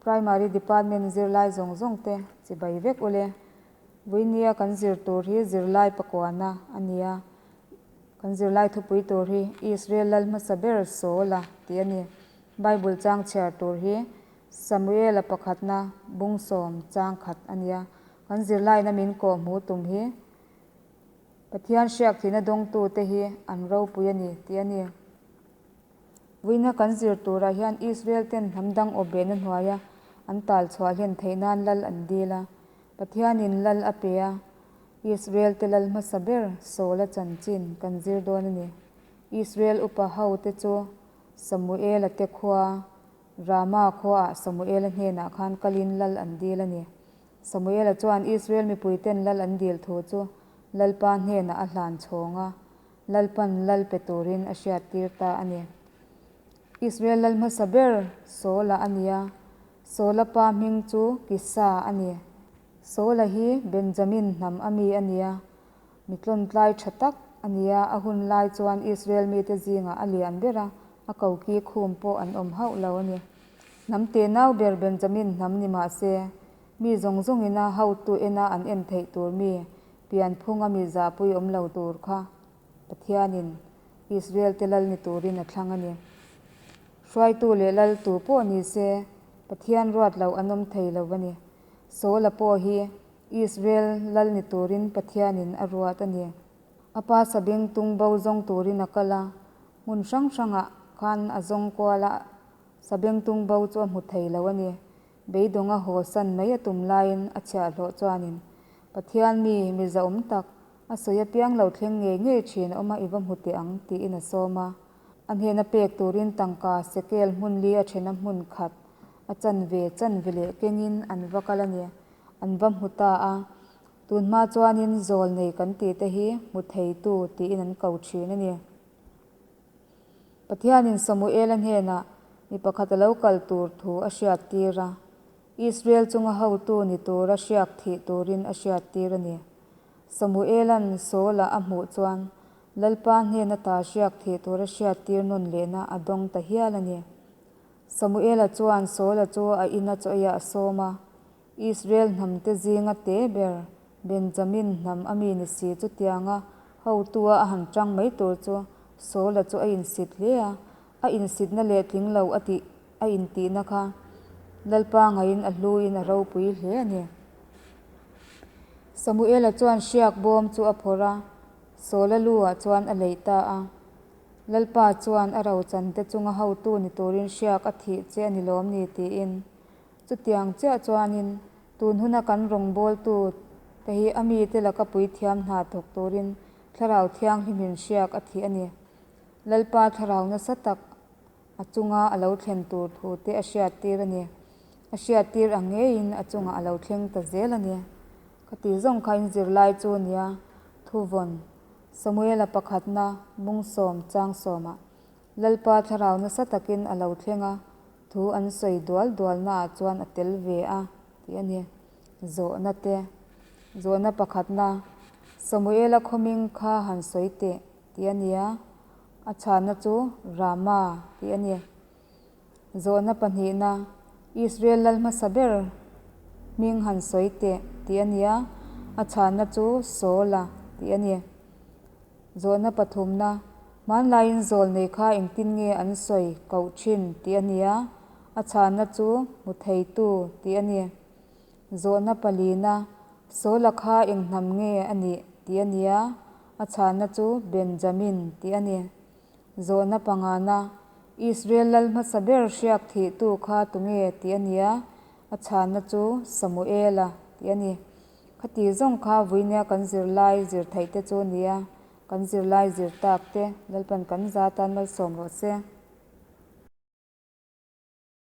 Primary Department zirlai zawng zawng te chibai vek ule. Vuinia kan zir tur hi zirlai pakuana a ni a. Kan zirlai thupui tur hi Israel lal hmasa ber Saul-a tih a ni. Bible chang chhiar tur hi Samuel-a pakhatna bung sawm chang khat a ni a. Kan zirlaina min kawh hmuh tum hi Pathian hriak thihna dawngtute hi an ropui a ni tih a ni. Vuina kan zir turah hian Israel ten hnam dang awp behna hnuaia an tal chhuah hlen theih nan lal an dil a. Pathianin lal a pe a, Israel te lal hmasa ber Saul-a chanchin kan zir dawn a ni. Israel upa ho te chu Samuel-a te khua, Rama khuaah Samuel-a hnenah khan kalin lal an dil a ni. Samuel-a chuan Israel mipui ten lal an dil thu chu Lalpa hnenah a hlan chhawng a, Lalpan lal pe turin a hriattir ta a ni. Israel lal hmasa ber Saul-a a ni a, Saul-a pa hming chu Kisa a ni. Saul-a hi Benjamin hnam a mi a ni a, mi tlawntlai tha tak a ni a, a hun lai chuan Israel mite zingah a lian ber a, a koki khum pawh an awm hauh lo a ni. Hnam tenau ber Benjamin hnam ni mah se, mi zawng zawngina hotu ena an en theih tur mi pianphunga mi zahpui awm lo tur kha Pathianin Israel te lal ni turin a thlang a ni. Hruaitu leh laltu pawh ni se, Pathian ruat loh an awm thei lo a ni. Saul-a pawh hi Israel lal ni turin Pathianin a ruat a ni. A pa sabeng tung bo zawng turin a kal a, hmun hrang hrangah khan a zawng kual a, sabeng tung bo chu a hmu thei lo a ni. Beidawnga haw san mai a tum laiin a chhiahhlawh chuanin, Pathian mi, mi zahawm tak, a sawi apiang lo thleng ngei ngei thin a awm a, i va hmu teh ang, tiin a sawm a. A hnena pek turin tangka sekel hmun li a thena hmun khat a chanve chanve leh kengin an va kal a ni. An va hmu ta a, tun hma chuanin zawl nei kan tih te hi hmu theitu tiin an ko thin a ni. Pathianin Samuela hnenah mi pakhat a lo kal tur thu a hriattir a, Israel chunga hotu ni tura hriak thih turin a hriattir a ni. Samuela'n Saul-a a hmuh chuan Lalpa hnen ata hriak thih tura hriattir nawn lehna a dawng ta hial a ni. Samuela chuan Saul-a chu a ina chaw eiah a sawm a, Israel hnamte zinga te ber Benjamin hnam a mi ni si chutianga hotua a han tang mai tur chu Saul-a chu a insit hle a, a insitna leh tling lo a tih a intihna kha Lalpa ngaiin a hluin a ropui hle a ni. Samuela chuan hriak bawm chu a phawrh a, Saul-a lu-ah chuan a leih ta a. Lalpa chuan a rochan te chunga hotu ni turin hriak a thih che a ni lawm ni tiin Chutiang chiah chuanin tun huna kan rawngbawltu te hi a mite laka puithiam hna thawk turin Thlarau Thianghlimin hriak a thih a ni. Lalpa Thlarau nasa tak a chunga a lo thlen tur thu te a hriattir a ni. A hriattir ang ngeiin a chungah a lo thleng ta zel a ni. Khati zawng kha in zirlai chu nia thuvawn Samuela pakhatna bungsawm changsawmah Lalpa Thlarau nasa takin a lo thleng a, thu an sawi dual dualnaah chuan a tel ve a, tih a ni. Zawhna te, Zawhna pakhatna, Samuela khawming kha han sawi teh, tih a ni a, a chhanna chu Rama tih a ni. Zawhna pahnihna, Israel lal hmasa ber hming han sawi teh, tih a ni a, a chhanna chu Saula tih a ni. Zawhna pathumna, Hmanlaiin zawl nei kha engtin nge an sawi koh thin tih a ni a, a chhanna chu hmu theitu tih a ni. Zawhna palina, Sawla kha eng hnam nge a nih tih a ni a, a chhanna chu Benjamin tih a ni. Zawhna pangana, Israel lal hmasa ber hriak thihtu kha tunge tih a ni a, a chhanna chu Samuela tih a ni. Khati zawng kha vuinia kan zirlai zir theih te chu nia, kan zirlai zir tak te Lalpan kan za tan malsawm rawh se.